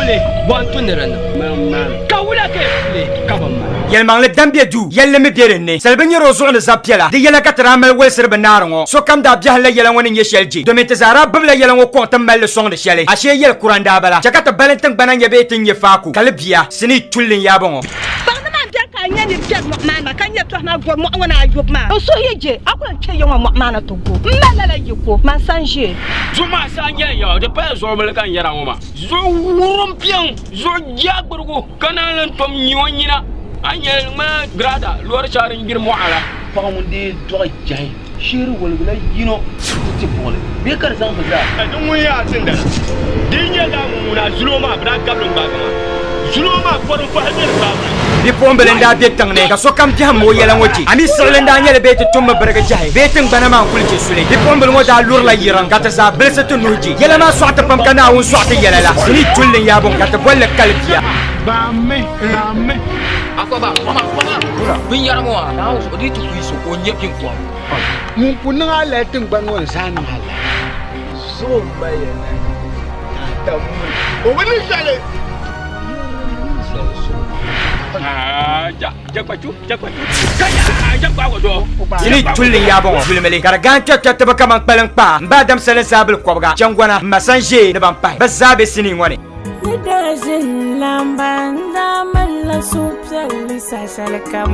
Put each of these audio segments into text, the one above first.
puli bɔ n-tu ni di niŋ? Ka wula ka yi puli ka bi mali? Yɛlimaŋli dan be duu, yɛlli mi be din ni. Sali bi nyari o zuɣu ni zab piɛla. Di yɛla ka ti daa mali wolisiri bi naari ŋɔ. Sokam daa biɛhim la yɛla ŋɔ ni nyɛ shɛli je, domin ti zaa daa gbibila yɛla ŋɔ kɔŋ ti mali li sɔŋdi shɛli. Ashee yɛli kura n-daa bala. Chɛ ka ti balim tiŋgbana nya bee ti ni nya faaku ka li bia, sinii tulli n-yaa bɔŋɔ. Baŋdi maa m-beni ka a nya ni kpɛri mɔɣu maa na, ka nya tɔhi maa gɔri mɔɣu ŋɔ ni a yobu maa. N suhu yi je, a ku lan kpe ya ŋɔ mɔɣu maa na ti go. M mali lala yiko, man sa n-ʒe. Zuɣu maa saha n-yɛn ya o, di pala zuɣu bili ka n yɛra ŋɔ maa. Zuɣu wurim piɛŋ, zuɣu jagbirigu, ka naan lan tom nyi o nyina. A ni nya li ŋmanila girada loori shɛli din gbiri mɔɣa la. Paɣa ŋun dii dɔɣi jahi sheeri woligila yino ti ti buɣili bee ka di zaŋ bɛ zaa. Di ŋun yaa tindana, di yi nyɛ lala ŋun ŋuna zuliya maa bɛ daa gabili n-gbaagi maa. Zuliya maa kɔrim kɔhi bɛ ni gbaagi maa. Bipuɣimbila n-daa be tiŋ ni ka sokam biɛhim ma o yɛla ŋɔ je. A mi siɣili n-daa nyɛ li bee ti tummi birigi jɛhi bee tiŋgbana maa n-kuli je suli. Bipuɣimbila ŋɔ daa lurila yiriŋ ka ti zaa bilisi ti nuhi je. Yɛla maa sɔɣi ti pam ka Naawuni sɔɣi ti yɛla la. Sinii tulli n-yaa bɔŋɔ ka ti boli li kali bia. Gbaammi, gbaammi. Afa ba, kpama, kpama. Binyɛra ŋɔ maa, Naawuni zuɣu di yi ti kuyi so ka o nya biŋkɔbigu. Ŋun ku niŋ a lali tiŋgbani ŋɔ ni zaa niŋ a lali. Zuɣu m-mali ya na daadam muni. O bi niŋ shɛli. Sinii tulli n-yaa bɔŋɔ, yulimili ka di gaan kpɛrikpɛriti bi kaman kpaliŋkpaa, m ba Adam Salim Saabili kɔbiga, Changɔna, m ma Sanʒee ni ban pahi. Bɛ zaa be sinii ŋɔ ni. Ni daa ʒini lamba n-daa malila suhupiɛlli saha shɛlikam.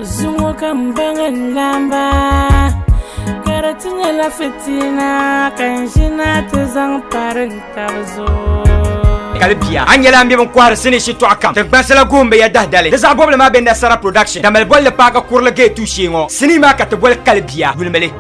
Zuŋɔ ka m baŋ n laamba, ka di ti nyɛla fitiina ka n ʒina ti zaŋ pari n tab zuɣu. Kali bia, a nyɛla m mi bin kɔhiri sinii shitɔɣu kam. Tiŋkpansi la guhim bi ya dahidali. Di zaɣ bɔbili maa be Nasara Production, Damali bolli paaki kurili gate 2 shee ŋɔ. Sinii maa ka ti boli Kali bia, yulimi li.